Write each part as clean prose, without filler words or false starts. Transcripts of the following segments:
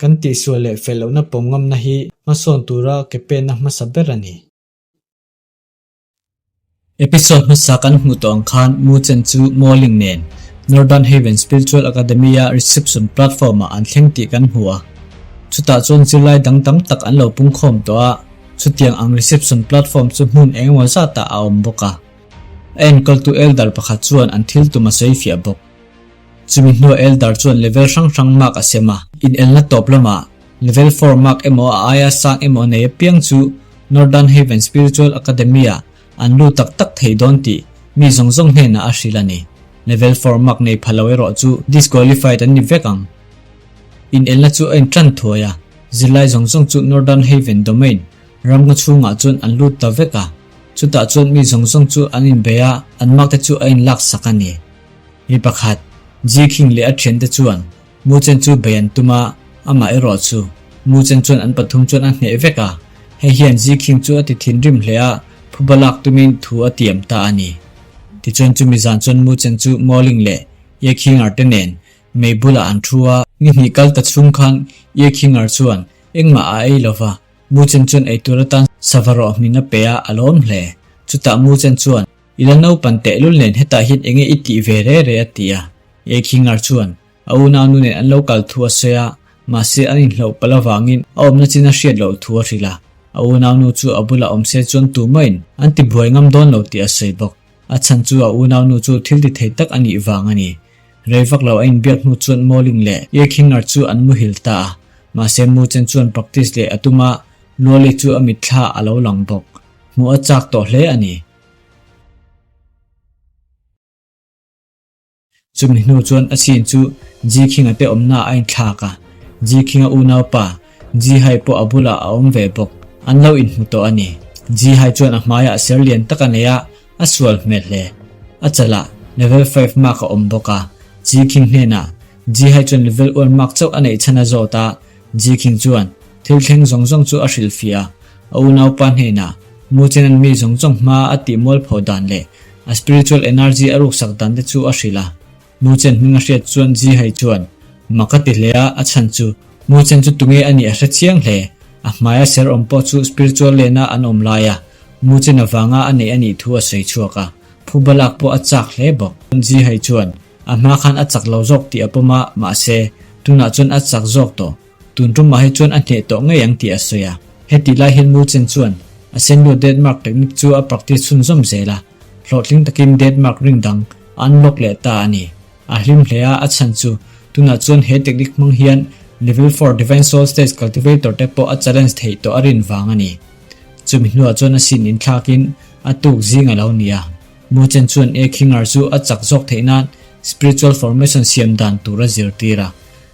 Kan tihsual leh fel lohna pawm ngamna hi hmasawn tura ke penna hmasa ber a ni. Episode hmasa kan hmuh tawh ang khan Mu Chen chu Mo Ling nen Northern Haven Spiritual Academy-a reception platform-ah an thleng tih kan hmu a. Chutah chuan zirlai dang tam tak an lo pungkhawm tawh a, chutiang ang reception platform chu hmun engemaw zatah a awm bawk a. A enkawltu elder pakhat chuan an thil tum a sawi fiah bawk. Chumi hnuah elder chuan level hrang hrang mark a sem a, inelna tawp lamah level four mark emaw a aia sang emaw nei apiang chu Northern Haven Spiritual Academy-ah an lut tak tak thei dawn tih mi zawng zawng hnenah a hrilh a ni. Level four mark nei pha lo erawh chu disqualified an ni vek ang. Inelna chu a intan thuai a, zirlai zawng zawng chu Northern Haven Domain ramngaw chhungah chuan an lut ta vek a, chutah chuan mi zawng zawng chu an inbei a, an mark te chu a inlak sak a ni. Mi pakhat, Ji King leh a thiante chuan Mu Chen chu bei an tum a, amah erawh chu Mu Chen chuan an pathum chuan a hneh vek a. Hei hian Ji King chu a ti thinrim hle a, phuba lak tumin thu a tiam ta a ni. Tichuan chumi zan chuan Mu Chen chu Mo Ling leh Ye King-ar te nen mei bulah an thu a. Ni hnih kal ta chhung khan Ye King-ar chuan engmah a ei lo va, Mu Chen chuan eitur atan sava rawh hmin a pe a, a lawm hle. Chutah Mu Chen chuan I la naupan tehlul nen hetah hian enge i tih ve re re a ti a. Ekhingar chuan a unaunu nen an lo kal thu a sawi a, mahse an inhloh palh avangin a awmna chin a hriat loh thu a hrilh a. A unaunu chu a bulah awm se chuan tumahin an ti buai ngam dawn lo tih a sawi bawk. A chhan chu a unaunu chu thil ti thei tak a nih vang a ni. Rei vak lo a inbiak hnu chuan Mawling leh Ekhingar chu an muhil ta a, mahse Muchen chuan practice leh a tum a, Luali chu a mitthla a lo lang bawk. Hmuh a chak tawh hle a ni. Chumi hnu chuan a chin chu Ji Khinga te awmna a inthlak a, Ji Khinga unaupa Ji Hai pawh a bulah a awm ve bawk. An lo inhmu tawh a ni. Ji Hai chuan a hmaiah ser lian tak a nei a, a sual hmel hle. A chalah level five mark a awm bawk a, Ji Khing hnenah Ji Hai chuan level one mark chauh a neih chhan a zawt a, Ji Khing chuan thil thleng zawng zawng chu a hrilhfiah a, a unaupa hnenah Mu Chenan mi zawng zawng hma a tih mualpho dan leh a spiritual energy a ruksak dan te chu a hrilh a. Mu Chen hming a hriat chuan Ji Hai chuan mak a ti hle a, a chhan chu Mu Chen chu tunge a nih a hre chiang hle. A hmaia ser awm pawh chu spiritual lena an awm laia Mu Chen avanga a neih a nih thu a sawi chhuak a, phuba lak pawh a chak hle bawk. Ji Hai chuan a hma khan a chak lo zawk tih a pawm a, mahse tunah chuan a chak zawk tawh. Tun tumah hi chuan a hneh tawh ngei ang tih a sawi a. Heti lai hian Mu Chen chuan a senlu death mark technique chu a practice chhunzawm zel a, hlawhtling takin death mark ring dang a unlock leh ta a ni. A hlim hle a, a chhan chu tunah chuan he technique hmang hian level four divine soul stage cultivator te pawh a challenge theih tawh a rin vang a ni. Chumi hnuah chuan a sin inthlakin a tuk zing a lo ni a. Mu Chen chuan E Khingar chu a chak zawk theih nan spiritual formation siam dan tur a zirtir a.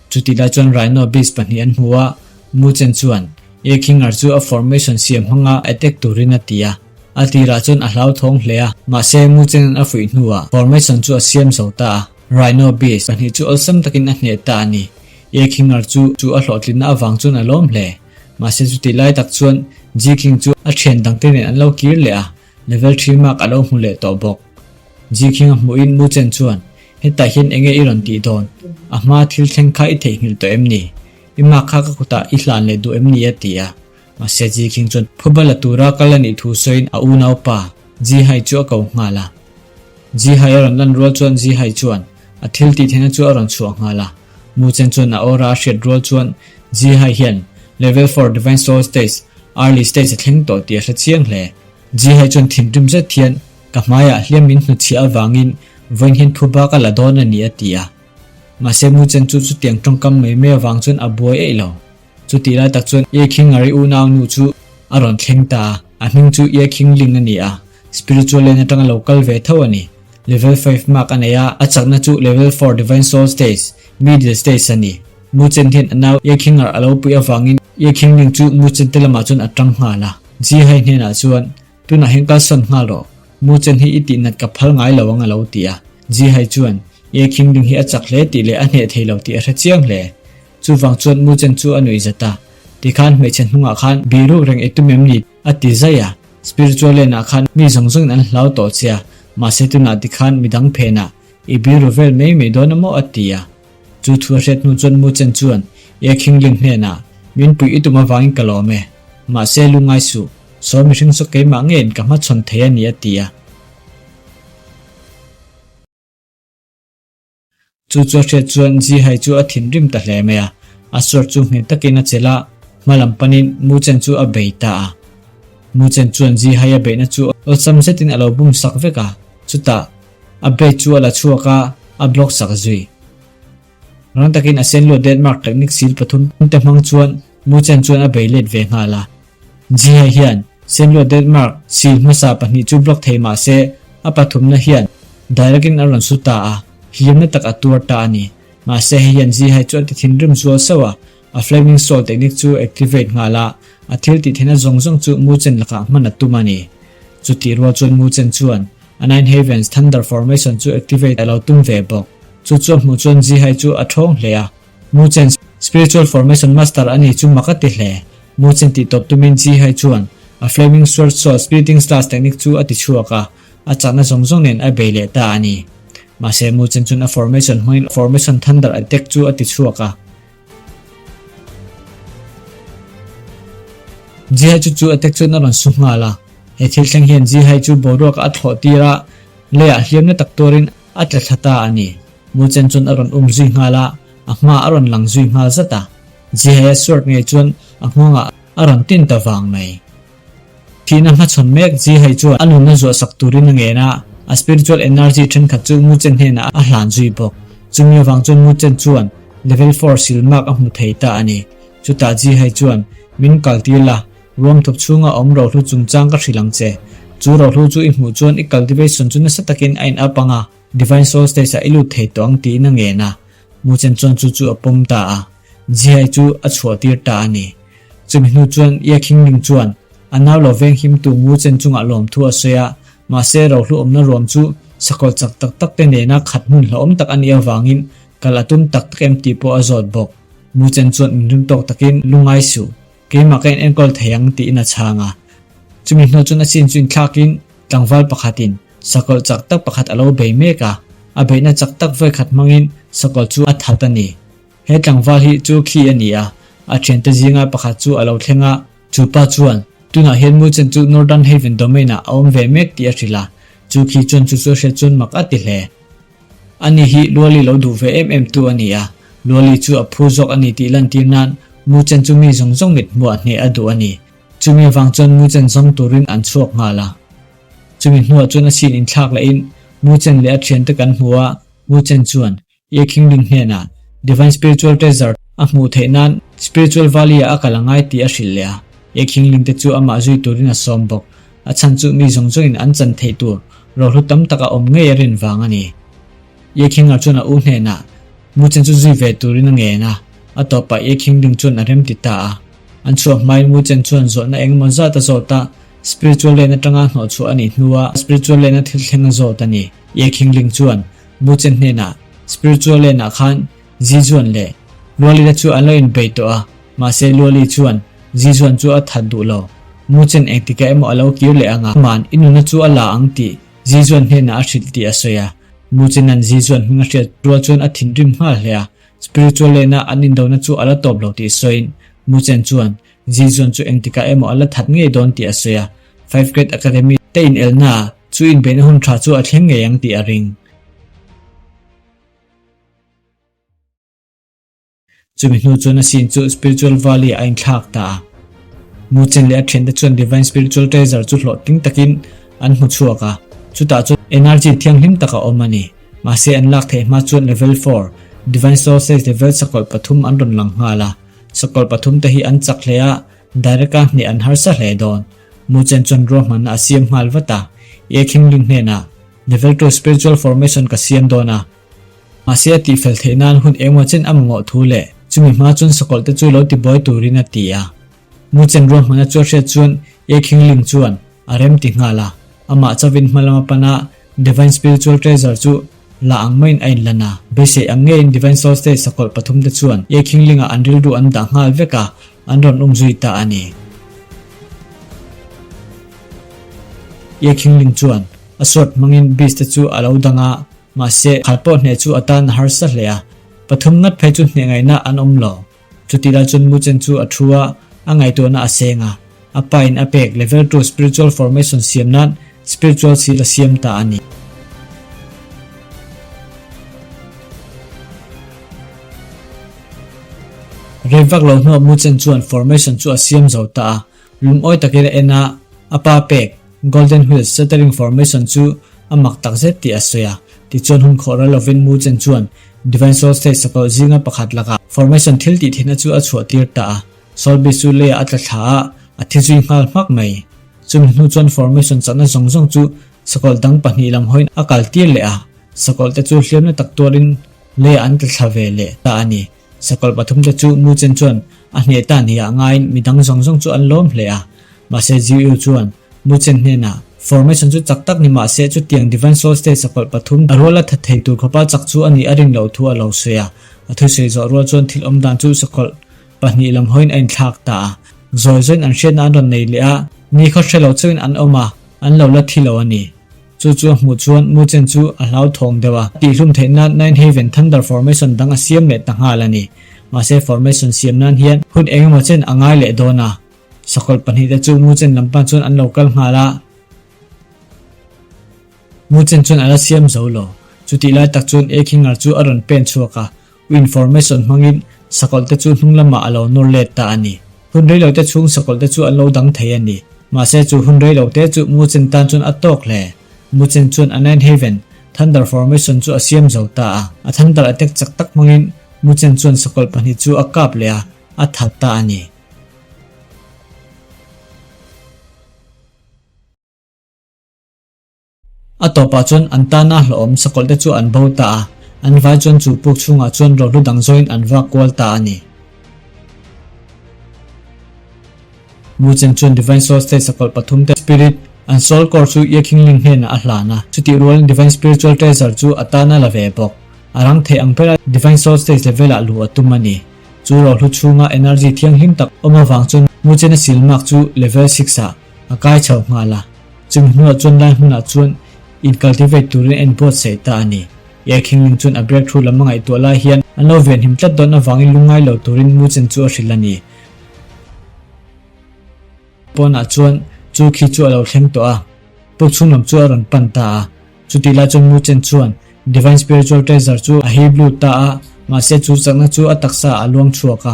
Chutih lai chuan Rhino beast pahnih an hmu a, Mu Chen chuan Ye Khingar chu a formation siam hmanga attack turin a ti a. A tirah chuan a hlauthawng hle a, mahse Mu Chen an a fuih hnuah formation chu a siam zo ta a. Rhino beast pahnih chu awlsam takin a hneh ta a ni. Ye Khingar chu chu a hlawhtlinna avang chuan a lawm hle. Mahse chutih lai tak chuan Ji King chu a thian dangte nen an lo kir leh a, level three mark a lo hmu leh tawh bawk. Ji King a hmuhin Mu Chen chuan Hetah hian enge i rawn tih dawn? A hma thil thleng kha i theihnghilh tawh em ni? I mak kha ka kutah i hlan leh duh em ni? a ti a. Mahse Ji King chuan phuba la tura kal a nih thu sawiin a unaupa Ji Hai chu a ko nghal a. Ji Hai a rawn lan rual chuan Ji Hai chuan a thil tih theihna chu a rawn chhuah nghal a. Mu Chen chuan a aura a hriat rual chuan Ji Hai hian Level four Divine Soul Stage, Early Stage a thleng tawh tih a hre chiang hle. Ji Hai chuan thinrim zet hian Ka hmaiah hliam min hnuchhiah avangin vawiin hian thu bak a la dawn a ni a ti a. Mahse Mu Chen chu chutiang tawngkam mai mai avang chuan a buai eih lo. Chutih lai tak chuan Ye Khing Ngari unau nu chu a rawn thleng ta a, a hming chu Ye Khing Ling a ni a, spiritual lane atanga lo kal ve tho a ni. Level five mark a nei a, a chakna chu level four divine soul stage, middle stage a ni. Mu Chen hian a nau Ye Khing Ngar a lo puih avangin Ye Khing Ling chu Mu Chen te lamah chuan a tang nghal a. Ji Hai hnenah chuan Tunah hian kalsawn nghal rawh, Mu Chen hi i tih nat ka phal ngai lo ang a lo ti a. Ji Hai chuan, Ye Khing Ding hi a chak hle tih leh a hneh thei lo tih a hre chiang hle. Chuvang chuan Mu Chen chu a nuih zat a, Tikhan hmeichhe hnungah khan biruk reng i tum em ni? a ti zai a. Spiritual lane ah khan mi zawng zawngin an hlau tawh che a, mahse tunah tikhan midang phenah i biru vel mai mai dawn a maw? a ti a. Chu thu a hriat hnu chuan Mu Chen chuan Ye Khingling hnenah, Min puih i tum avangin ka lawm e. Mahse lungngai suh, saw mihring chu keimah ngeiin ka hmachhawn thei a ni a ti a. Chu chu a hriat chuan Zihai chu a thinrim ta hle mai a, a sword chu nghet takin a chelh a, hma lam panin Muchen chu a bei ta a. Muchen chuan Zihai a beihna chu awlsam zetin a lo bum sak vek a, chutah a blade chu a la chhuak a, a block sak zui. Rang takin a senluat Denmark technique sil pathum te hmang chuan Muchen chuan a bei let ve nghal a. Zihai hian senluat Denmark sil hmasa pahnih chu block thei mah se a pathumna hian direct in a rawn su ta a, hliamna tak a tuar ta a ni. Mahse hei hian Zihai chu a ti thinrim zual sauh a, a Flaming Soul technique chu activate nghal a, a thil tih theihna zawng zawng chu Muchen lakah hman a tum a ni. Chutih rual chuan Muchen chuan a Nine Heavens Thunder Formation chu activate a lo tum ve bawk. Chu chu a hmuh chuan Zihai chu a thawng hle a. Muchen Spiritual Formation Master a ni chu mak a ti hle. Muchen tih tawp tumin Zihai chuan a Flaming Sword Soul Splitting Slash technique chu a ti chhuak a, a chakna zawng zawng nen a bei leh ta a ni. Mahse Muchen chuan a formation hmangin Formation Thunder Attack chu a ti chhuak a. Zihai chu chu attack chuan a rawn su nghal a. He thil thleng hian Zihai chu boruak a thlawh tir a, leiah hliamna tak tuarin a tla thla ta a ni. Muchen chuan a rawn um zui nghal a, a hma a rawn lang zui nghal zat a. Zihai a sword ngei chuan a nghawngah a rawn tin ta vang mai. Thihna hmachhawn mek Zihai chuan a nunna zuah sak turin a ngen a, a spiritual energy thenkhat chu Muchen hnenah a hlan zui bawk. Chumi avang chuan Muchen chuan level four sil mark a hmu thei ta a ni. Chutah Zihai chuan, Min kal tir la, ruam thawp chhunga awm rohlu chungchang ka hrilh ang che. Chu rohlu chu i hmuh chuan i cultivation chu nasa takin a in up ang a, Divine Soul Stage ah i lut thei tawh ang tiin a ngen a. Muchen chuan chu chu a pawm ta a, Zihai chu a chhuah tir ta a ni. Chumi hnu chuan Ye Khingling chuan a nau lo veng himtu Muchen chungah lawmthu a sawi a, mahse rohlu awmna ruam chu sakawlh chak tak tak te nena khat hmun hlauhawm tak a nih avangin kal a tum tak tak em tih pawh a zawt bawk. Muchen chuan inring tawk takin lungngai suh, keimah ka inenkawl thei ang tiin a chhang a. Chumi hnu chuan a chin chu inthlakin tlangval pakhatin sakawlh chak tak pakhat a lo bei mek a, a beihna chak tak vawikhat hmangin sakawlh chu a that a ni. He tlangval hi chu khi a ni a, a thiante zinga pakhat chu a lo thleng a, chu pa chuan tunah hian Muchen chu Northern Haven Domain ah a awm ve mek tih a hrilh a, chu khi chuan chu chu a hriat chuan mak a ti hle. Ani hi Luali lo duh ve em em tu a ni a, Luali chu a phu zawk a ni tih lantir nan Muchen chu mi zawng zawng mit hmuah hneh a duh a ni. Chumi avang chuan Muchen zawng turin an chhuak nghal a. Chumi hnuah chuan a sin inthlak lehin Muchen leh a thiante kan hmu a, Muchen chuan Ye Khingling hnenah Divine Spiritual Treasure a hmuh theih nan Spiritual Valley ah a kal a ngai tih a hrilh leh a. Ye Khingling te chu amah zui turin a sawm bawk. A chhan chu mi zawng zawngin an chan theih tur rohlu tam tak a awm ngei a rin vang a ni. Ye Khingar chuan a u hnenah Muchen chu zui ve turin a ngen a, a tawpah Ye Khingling chuan a remti ta a. An chhuah hmain Muchen chuan zawhna engemaw zat a zawt a, Spiritual Land atanga hnawhchhuah a nih hnua Spiritual Land a thil thleng a zawt a ni. Ye Khingling chuan Muchen hnenah Spiritual Land ah khan Zizuan leh Luali te chu an lo inbei tawh a, mahse Luali chuan Zizuan chu a that duh lo. Muchen engtikah emaw a lo kir leh ang a, man i nunna chu a la ang tih Zizuan hnenah a hrilh tih a sawi a. Muchenan Zizuan hming a hriat rual chuan a thinrim nghal hle a, Spiritual Land-a an indona chu a la tawp lo tih sawiin Muchen chuan Zizuan chu engtikah emaw a la that ngei dawn tih a sawi a, Five Great Academy te inelnaah chu inbeihna hun tha chu a thleng ngei ang tih a ring. Chumi hnu chuan a sin chu Spiritual Valley ah a inthlak ta a. Muchen leh a thiante chuan Divine Spiritual Treasure chu hlawhtling takin an hmu chhuak a, chutah chuan energy thianghlim tak a awm a ni. Mahse an lak theih hma chuan Level 4, Divine Soul Sage level sakawlh pathum an rawn lang nghal a. Sakawlh pathum te hi an chak hle a, direct a hneh an harsa hle dawn. Muchen chuan ruahmanna a siam nghal vat a, Ye Khingling hnenah, Level 2 Spiritual Formation ka siam dawn a, Mahse a tihfel theih nan hun engmaw chen a mamawh thu leh chumi hma chuan sakawlh te chu lo tibuai turin a ti a. Muchen ruahmana chu a hriat chuan Ye Khingling chuan a rem ti nghal a, amah chauhin hma lama pana Divine Spiritual Treasure chu la ang maiin a inlan a. Beisei ang ngeiin Divine Soul Stage sakawlh pathum te chuan Ye Khinglinga an rilru an dah nghal vek a, an rawn um zui ta a ni. Ye Khingling chuan a sword hmangin beast te chu a lo dang a, Mahse, khal pawh hneh chu a tan a harsa hle a, pathum ngat phei chu hneh ngaihna an awm lo. Chutih lai chuan Muchen chu a thu a, a ngaihtuahna a seng a. A pa in a pek Level 2 Spiritual Formation siam nan Spiritual Seal a siam ta a ni. Rei vak lo hnuah Muchen chuan Formation chu a siam zo ta a. Lungawi takin a en a, a pa pek Golden Wheels Shattering Formation chu a mak tak zet tih a sawi a. Tichuan hun khawh ral lovin Muchen chuan Divine Soul State sakawlh zinga pakhat lakah Formation thil tih theihna chu a chhuah tir ta a. Solby chu leiah a tla thla a, a thi zui nghal hmak mai. Chumi hnu chuan formation chakna zawng zawng chu sakawlh dang pahnih lam hawiin a kal tir leh a, sakawlh te chu hliamna tak tuarin leiah an tla thla ve leh ta a ni. Sakawlh pathum te chu Muchen chuan a hneh ta nia ngaiin midang zawng zawng chu an lawm hle a. Mahse Jiu chuan Muchen hnenah, Formation chu chak tak ni mahse chutiang Divine Soul State sakawlh pathum a ruala that thei tur khawpa chak chu a nih a rin loh thu a lo sawi a. A thusawi zawh rual chuan thil awm dan chu sakawlh Pahnih lam hawiin a inthlak ta a, zawi zawiin an hriatna an rawn nei leh a, ni khaw hre lo chauhin an awm a, an lo la thi lo a ni. Chu chu a hmuh chuan Muchen chu a hlauthawng deuh a, tihhlum theih nan Nine Haven Thunder Formation dang a siam leh ta nghal a ni. Mahse formation siam nan hian hun eng emaw chen a ngai leh dawn a, sakawlh pahnihte chu Muchen lam pan chuan an lo kal nghal a. Muchen chuan a la siam zo lo. Chutih lai tak chuan Ekhinger chu a rawn pen chhuak a, Information hmangin sakawlh te chu hnung lamah a lo nawr let ta a ni. Hun rei lo te chhung sakawlh te chu an lo dang thei a ni. Mahse chu hun rei lo te chu Muchen tan chuan a tawk hle. Muchen chuan a Nine Haven Thunder Formation chu a siam zo ta a. A thunder attack chak tak hmangin Muchen chuan sakawlh pahnih chu a kap leh a, a that ta a ni. A tawpah chuan an tana hlawhawm sakawlh te chu an bo ta a, an vai chuan chu puk chhungah chuan rohlu dang zawin an vak kual ta a ni. Muchen chuan Divine Soul State sakawlh pathum te Spirit, an Soul Core chu Ye Qingling hnenah a hlan a, chutih rualin Divine Spiritual Treasure chu a tana la ve bawk. A rang theih ang bera Divine Soul State level ah luh a tum a ni. Chu rohlu chhunga energy thianghlim tak awm avang chuan Muchen-a silmark chu level six ah a kai chho nghal a. Chumi hnuah chuan lai hmunah chuan in cultivate turin a inbuatsaih ta a ni. Ye Khingling chuan a breakthrough lam a ngaihtuah lai hian an lo venhim tlat dawn avangin lungngai lo turin Muchen chu a hrilh a ni. Pawnah chuan chu khi chu a lo thleng tawh a, puk chhung lam chu a rawn pan ta a. Chutih lai chuan Muchen chuan Divine Spiritual Treasure chu a hip lut ta a, mahse chu chakna chu a taksa ah a luang chhuak a.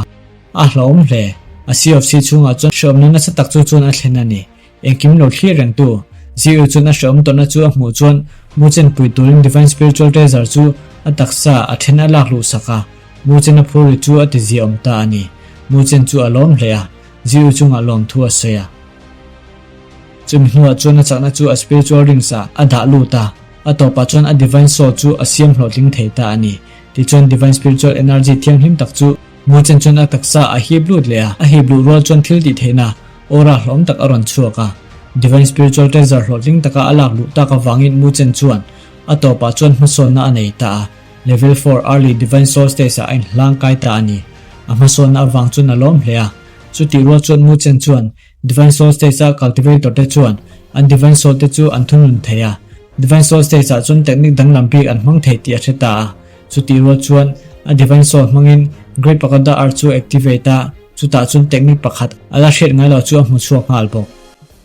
A hlauhawm hle. A Sea of Sea chhungah chuan hrehawmna nasa tak chu chuan a thlen a ni. Engkim lo thlir rengtu, Ziu chuan a hrehawm tawhna chu a hmuh chuan Muchen pui turin Divine Spiritual Treasure chu a taksa a then a lak luh sak a, Muchen a phur ri chu a ti ziaawm ta a ni. Muchen chu a lawm hle a, Ziu chungah lawmthu a sawi a. Chumi hnuah chuan a chakna chu a Spiritual Rings ah a dah lut a, a tawpah chuan a Divine Soul chu a siam hlawhtling thei ta a ni. Tichuan Divine Spiritual Energy thianghlim tak chu Muchen chuan a taksa a hip lut leh a, a hip luh rual chuan thil tih theihna aura hlawm tak a rawn chhuak a. Divine Spiritual Treasure hlawhtling taka a lak luh tak avangin Muchen chuan a tawpah chuan hmasawnna a nei ta a, Level 4 Early Divine Soul Stage ah a inhlang kai ta a ni. A hmasawnna avang chuan a lawm hle a. Chutih rual chuan Muchen chuan Divine Soul Stage a Cultivator te chuan an Divine Soul te chu an thunun thei a. Divine Soul Stage ah chuan technique danglam bik an hmang thei tih a hre ta a. Chutih rual chuan a Divine Soul hmangin Great Pagoda Art chu activate a, chutah chuan technique pakhat a la hriat ngai lo chu a hmu chhuak nghal bawk.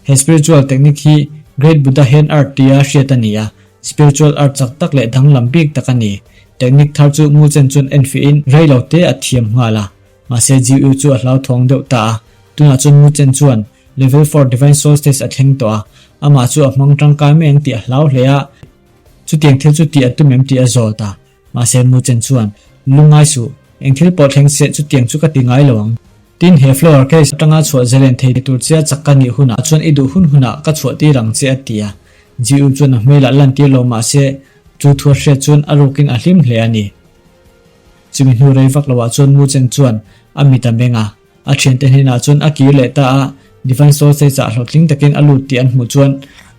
He spiritual technique hi Great Buddha Hand Art tia hriat a ni a, spiritual art chak tak leh danglam bik tak a ni. Technique thar chu Muchen chuan enfiahin rei lo te a thiam nghal a. Mahse Jiu chu a hlauthawng deuh ta a, tunah chuan Muchen chuan Level 4 Divine Soul Stage a thleng tawh a, amah chu a hmang tangkai mai ang tih a hlau hle a. Chutiang thil chu tih a tum em tih a zawt a, mahse Muchen chuan, Lungngai suh, eng thil pawh thleng se chutiang chu ka ti ngai lo ang. Tin, he flower case atanga chhuah zalen thei tur che a chak ka nih hunah chuan i duh hun hunah ka chhuah tir ang che a ti a. Jiu chuan a hmelah lantir lo mahse chu thu a hriat chuan a rukin a hlim hle a ni. Chumi hnu rei vak loah chuan Muchen chuan a mit a meng a. A thiante hnenah chuan a kir leh ta a, Divine Soul Stage ah hlawhtling takin a lut tih an hmuh chuan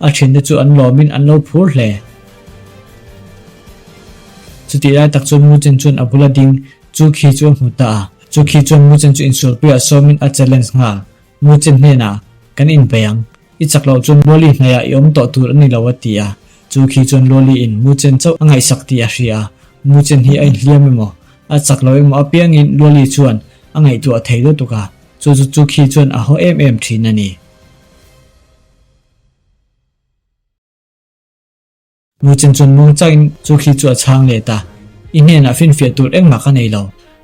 a thiante chu an lawmin an lo phur hle. Chutih lai tak chuan Muchen chuan a bula ding chu khi chu a hmu ta a, chu khi chuan Muchen chu insualpuiah sawmin a challenge nghal. Muchen hnenah, Kan inbei ang. I chak loh chuan Luali hnaiah i awm tawh tur a ni lo a ti a. Chu khi chuan Luali in Muchen chauh a ngaihsak tih a hria a. Muchen hi a inhliam emaw, a chak lo emaw apiangin Luali chuan a ngaihtuah thei lutuk a, chu chu chu khi chuan a haw em em thin a ni. Muchen chuan muang chakin chu khi chu a chhang let a, I hnenah finfiah tur engmah ka nei lo.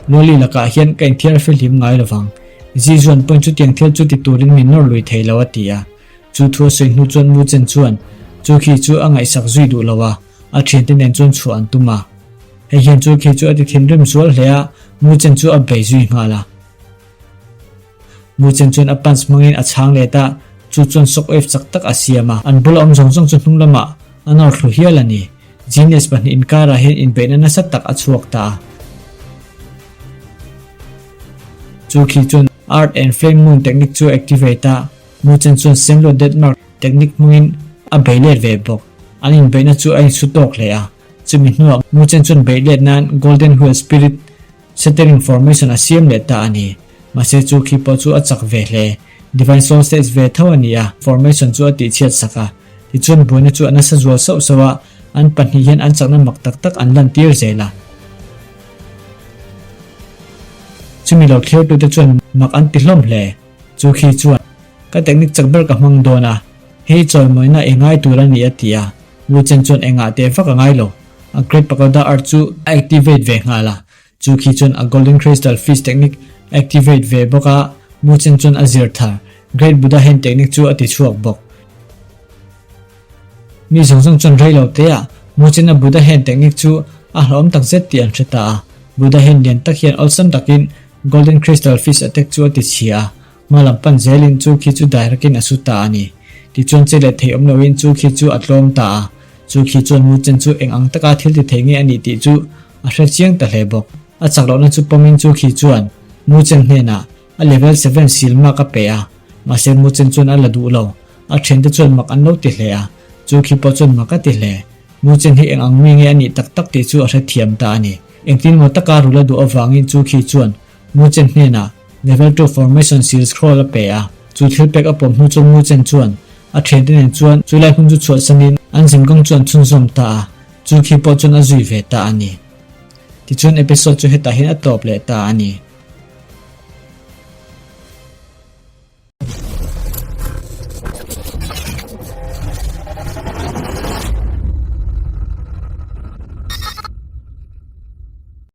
Lawli lakah hian ka inthiar fihlim ngai lovang. Zi zuan pawhin chutiang thil chu ti turin min nawr lui thei lo a ti a. Chu thu a sawi hnu chuan Muchen chuan chu khi chu a ngaihsak zui duh lo a, a thiante nen chuan chhuah an tum a. Hei hian chu khi chu a ti thinrim zual hle a, Muchen chu a bei zui nghal a. Muchen chuan a punch hmangin a chhang let a, chu chuan shockwave chak tak a siam a. An bula awm zawng zawng chu hnung lamah a nawr thlu hial a ni. Genius pahnih inkarah hian inbeihna nasa tak a chhuak ta a. Chu khi chuan Earth and Flame Moon technique chu a activate a, Muchen chuan Senlo Death Mark technique hmangin a bei let ve bawk. An inbeihna chu a insu tawk hle a. Chumi hnuah Muchen chuan beih let nan Golden Wheel Spirit Shattering Formation a siam leh ta a ni. Mahse chu khi pawh chu a chak ve hle. Divine Soul Stage ve tho a ni a, Formation chu a tihchhiat sak a. Tichuan buaina chu a nasa zual sauh sauh a, an pahnih hian an chakna mak tak tak an lantir zel a. Chumi lo thliartute chuan mak an ti hlawm hle. Chu khi chuan, Ka technique chak ber ka hmang dawn a, hei chawimawina i ngai tur a ni a ti a. Luchen chuan engah teh vak a ngai lo. A Great Pagoda Art chu a activate ve nghal a, chu khi chuan a Golden Crystal Fish technique a activate ve bawk a, Luchen chuan a zir thar Great Buddha Hand technique chu a ti chhuak bawk. Mi zawng zawng chuan rei lo te ah Muchen-a Buddha Hand technique chu a hlauhawm tak zet tih an hre ta a, Buddha Hand lian tak hian awlsam takin Golden Crystal Fish attack chu a ti chhia a, Hma lam pan zelin chu khi chu dairakin a su ta a ni. Tichuan che leh thei awm loin chu khi chu a tlawm ta a. Chu khi chuan Muchen chu eng ang taka thil ti thei nge a nih tih chu a hre chiang ta hle bawk. A chak lohna chu pawmin chu khi chuan Muchen hnenah a level seven seal mark a pe a. Mahse Muchen chuan a la duh lo. A thiante chuan mak an lo ti hle a. Chu khi pawh chuan mak a ti hle. Muchen hi eng ang mi nge a nih tak tak tih chu a hrethiam ta a ni. Engtin maw taka rul a duh avangin chu khi chuan Muchen hnenah Level 2 Formation Seal Scroll a pe a, chu thil pek a pawm hnu chuan Muchen chuan a thiante nen chuan chu lai hmun chu chhuahsanin an zinkawng chu an chhunzawm ta a, chu khi pawh chuan a zui ve ta a ni. Tichuan episode chu hetah hian a tawp leh ta a ni.